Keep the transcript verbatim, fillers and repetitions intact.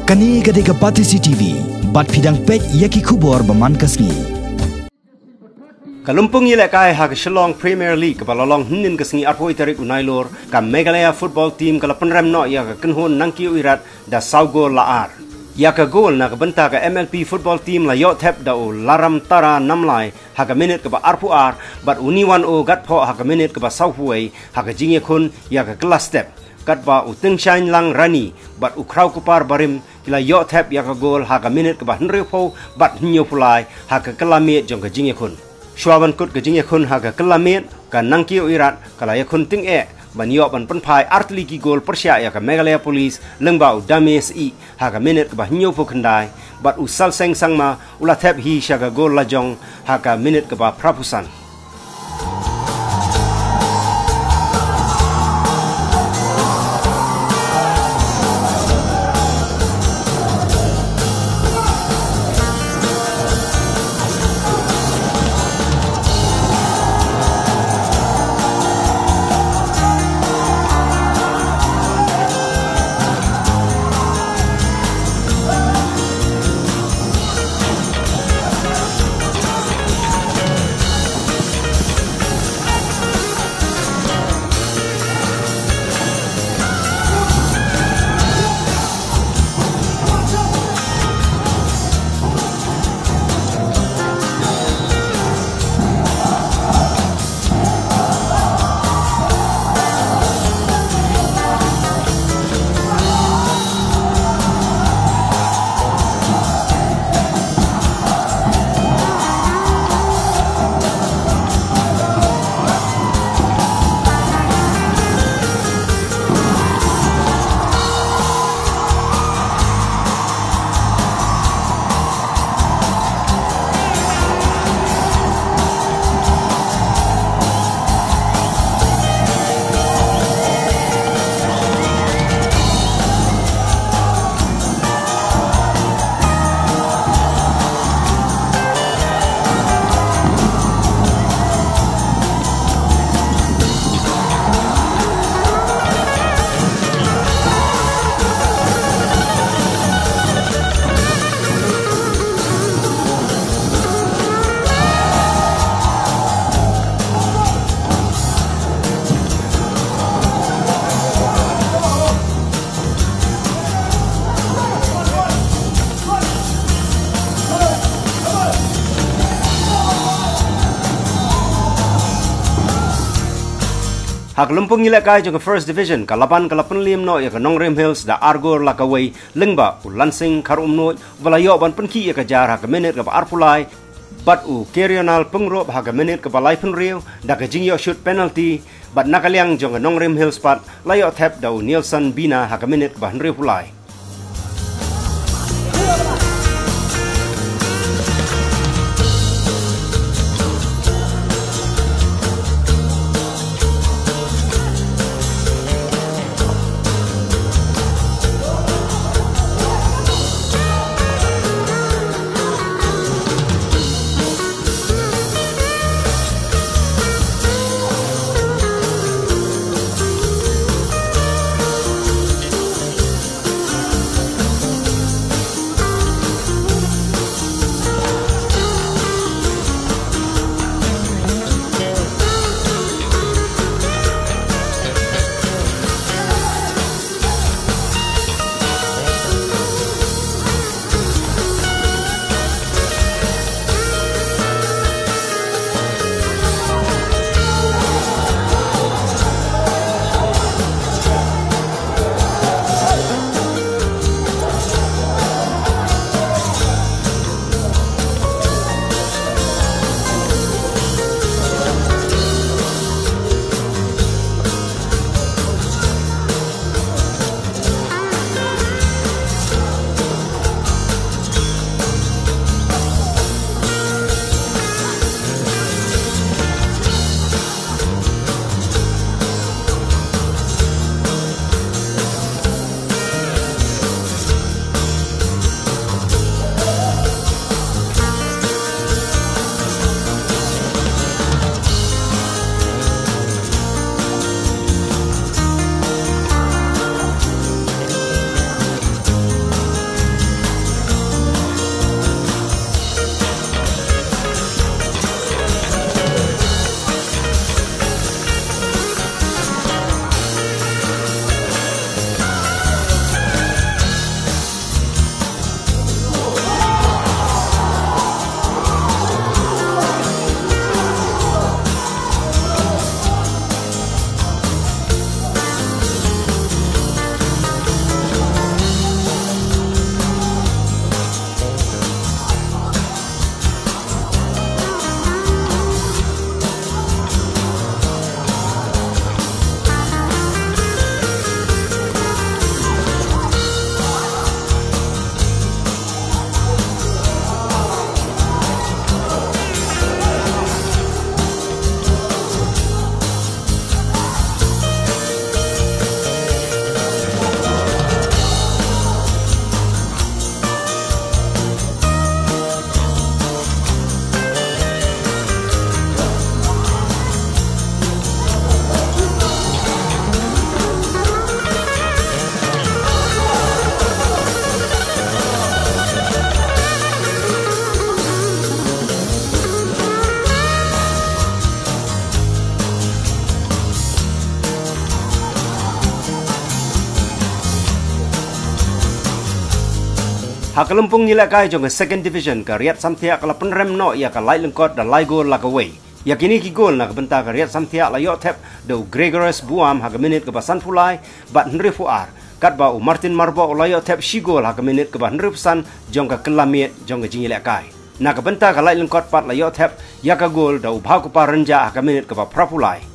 Kane ka dei ka Batesi T V, bad phi dang peit ïa ki khubor ba man ka sngi. Ka lympung ïalehkai ha ka Shillong Premier League kaba la long hynnin ka sngi arphew tarik u Nailur, ka Meghalaya football team ka la pynrem noh ïa ka Kynhun Nangkiew Irat da saw gol la ar. Ïa ka gol na ka bynta ka M L P football team la ïoh thep da u Laram Tara Namlai ha ka minit kaba arphew ar, bad u Niwan O Gatphoh ha ka minit kaba sawphew wei ha ka jingïakhun ïa ka kylla step. Katba u Tyngshaiñ Lang Rani bad u Khrawkupar Barim ki la ïoh thep ïa ka gol ha ka minit kaba hynriewphew bad hynñiewphew lai ha ka kylla miet jong ka jingïakhun. Shuwa ban kut ka jingïakhun ha ka kylla miet, ka Nangkiew Irat ka la ïakhun tyngeh ban ïoh ban pynphai artylli ki gol pyrshah ïa ka Meghalaya Police lyngba u Dame Syiem ha ka minit kaba hynñiewphew khyndai, bad u Salseng Sangma u la thep hi sha ka gol lajong ha ka minit kaba phraphew san. Ha ka lympung ïalehkai jong ka First Division, ka Laban ka la pynliem noh ïa ka Nongrim Hills da ar gol la kawei, lyngba u Lansing Kharumnuid uba la ïoh ban pynkhih ïa ka jar ha ka minit kaba arphew lai, bad u Kerional Pyngrope ha ka minit kaba laiphew hynriew da ka jingïoh shoot penalty, bad na ka liang jong ka Nongrim Hills pat la ïoh thep da u Nielson Bina ha ka minit kaba hynriewphew lai. Ha ka lympung ïalehkai jong ka Second Division, ka Riat Samthiah ka la pynrem noh ïa ka Laitlengkot da lai gol la ka wei. Ïa kine ki gol na ka bynta ka Riat Samthiah la ïoh thep da u Gregorius Buam ha ka minit kaba sanphew lai bad hynriewphew ar, katba u Martin Marboh u la ïoh thep shi gol ha ka minit kaba hynriewphew san jong ka kylla miet jong ka jingïalehkai. Na ka bynta ka Laitlengkot pat la ïoh thep ïa ka gol da u Bhakupa Rynjah ha ka minit kaba phraphew lai.